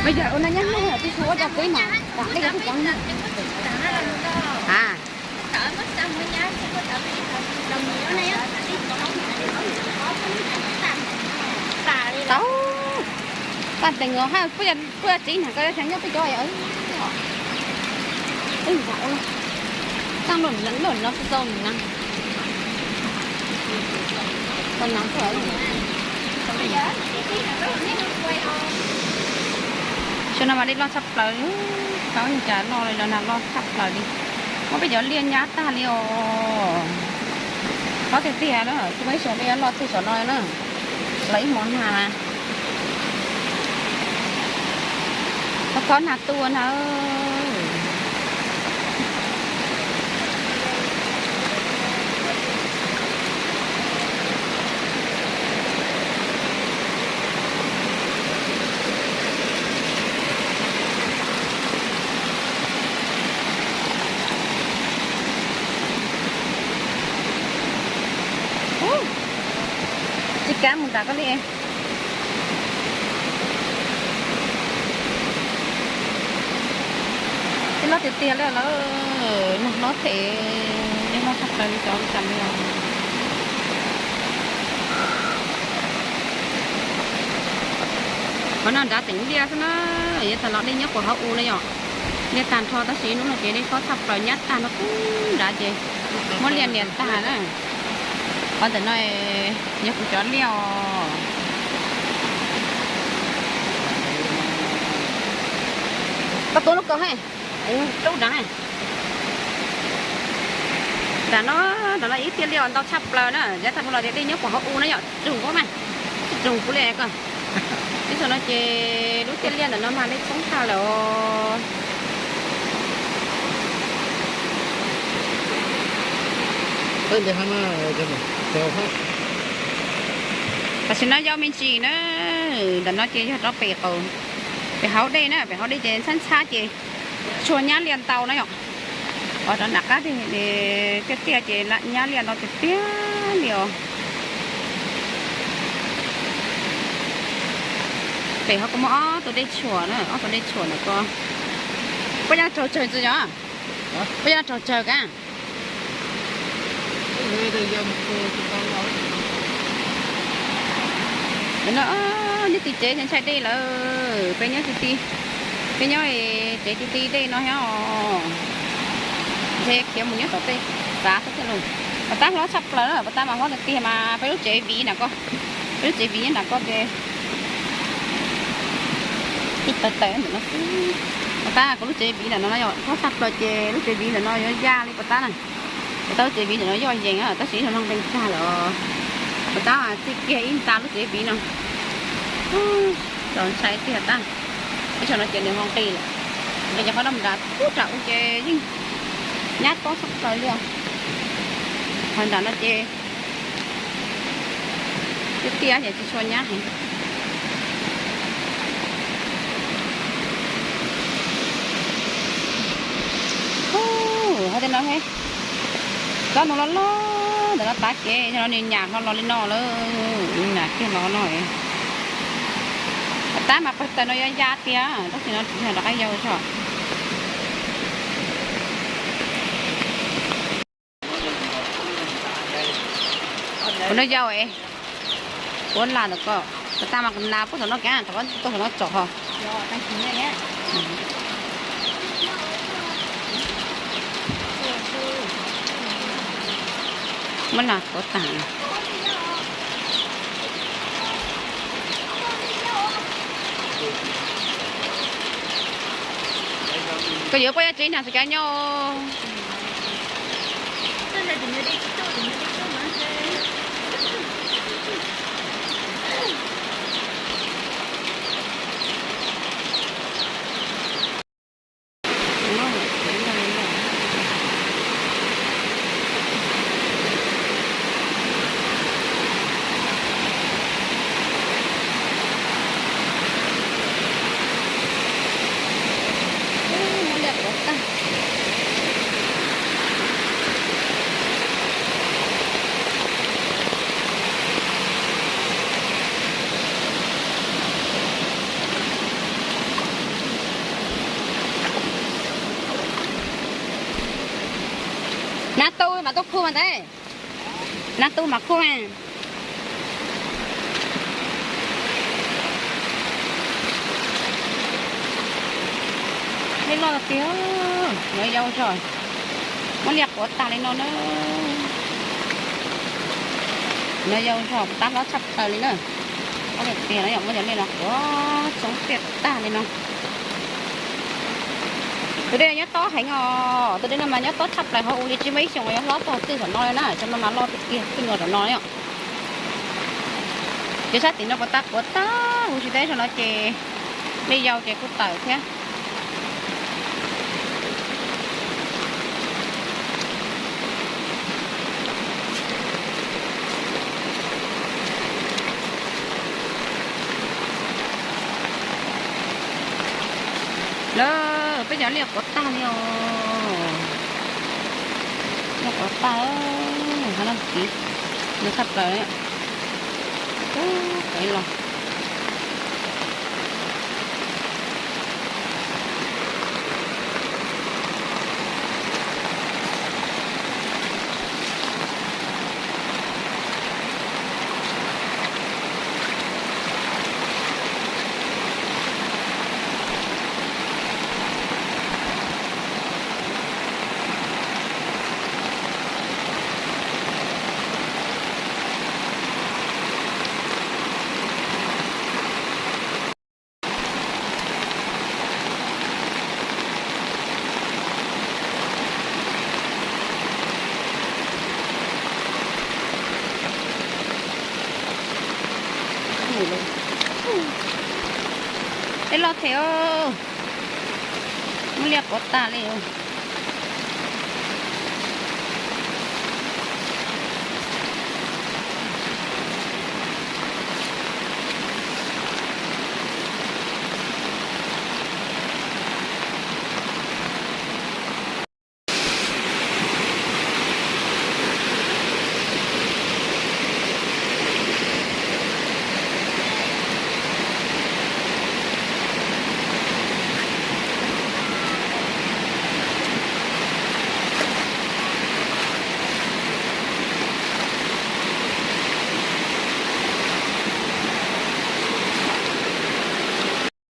Mas yog ua no nyab hnub twb tsis ua cas tib mas tam tej ko twb cov a. Tau, tag teem os, puab tsev nag ko xyov nyob peb cov. Tag lawm no xwb xwb na. Tam no mas dej loj tshaj plaws li, tau cas loj li los nag loj tshaj plaws li. Muab peb cov liaj nyab tag li os. Hlob tiag tiag na, tsis muaj ib zaug peb yuav loj txog saum no na. Los ib hmos nag, thov thov nag tuaj na. Tsis kav mus nram koj li. Tsis loj tiag tiag li lawm, nag hlob thiab, dej loj tshaj plaws li cov li cas li os. Qhov no nrad teem liaj xwb na, yuav tag los dej nyob puag hauv u na yom. Liaj tag nrho tab sis hnub no ces dej loj tshaj plaws nyab tag no pub nrad ces muab liaj nias tag na. Qhov ntawm no yog kuv cov liaj os. Koj tuav lub ko he, rub nrad. Nram no, nram no ib tiaj liaj ntau tshaj plaws na, yav tag mus los tias dej nyob puag hauv u na yom, tsis rug puab mas, tsis rug puab li ko. Ib zaug no ces lub tiaj liaj ntawm no mas dej poob tag lawm os. Tam sim no yau me ntsis na, ntawm no ces yog rov pem qaum, pem hauv dej na, pem hauv dej ces ntxhab ntxhab ces tsis tshua nyab liaj ntau na yom. Os, rov nram qab tiaj tiaj ces nyab liaj ntau tiag tiag li os. Pem hauv kuj muaj ob tug dej tshuam na, ob tug dej tshuam ntawm ko. Puab nyob raug tsawg ntxiv yom? Puab nyob raug tsawg kab? No nyob tim tsev ntshai dej lawm, peb nyob ti ti, peb nyob tsev ti ti dej no thiab os. Ntshe khiav mus nyob tom tej tav xwb thiaj los. Pas tab hlob tshaj plaws na, pas tab mas hlob tiag tiag mas peb lub tsev viv nram ko, peb lub tsev viv nyob nram ko ces tawm tawm ntawm no xwb. Pas tab kuv lub tsev viv ntawm no yog hlob tshaj plaws ces lub tsev viv ntawm no yuav ya li pas tab na. Pas tab lub tsev viv ntawm no yog yees tab sis ib zaug no nqis tag lawm. Pas tab txij kiag ib nta lub tsev viv no. Txaus ntshai tiag tab. Ib zaug no ces nws ho nqis lawm. Nqis cov qhov no nram ub nram u ces yeej nyab tob tshaj plaws li os. Qhov nram no ces tiaj tiaj ces tsis tshua nyab heev. Hov tej no he, tsob no loj loj ntawm no tav kev no nws nyam hlo los li no lawm, nyam kiag los no. Pas tab mas pawg taws no yuav ya tiag tab sis no tsis yog rov qab yau tso. Kuv no yau es, kuv lam ntawm ko, pas tab mas kuv nas puag saum no kiag, rov qab tuaj saum no tsom ho. Muab nas tuav tag. Koj yuav poj yab tsev nag tsis kav nyob. Nab tu mas tuaj khu mas ntawd. Nab tu mas khu. Liaj loj tiag, nov yau zog, muab liaj quav tag li no na. Nov yau zog, tab hlob tshaj plaws li na. Ob tiag tiag no yog muab cov liaj no quav txoov tiaj tag li no. Tus dej nyob tob heev os, tus dej no mas nyob tob tshaj plaws hauv ua li tsis muaj ib xyoos yuav hlob txog twj saum no li na, cov no mas loj tiag tiag twb nkaus saum no li os. Ces sab tim no puas tag quav tag huv si teb saum no ces liaj yau ces kuj tawm thiab. Lawm, peb cov liaj quav tag li os. Liaj quav tag, hab no kiv, no tshaj plaws li. Ub, los. Liaj loj thiab, muab liaj quav tag li.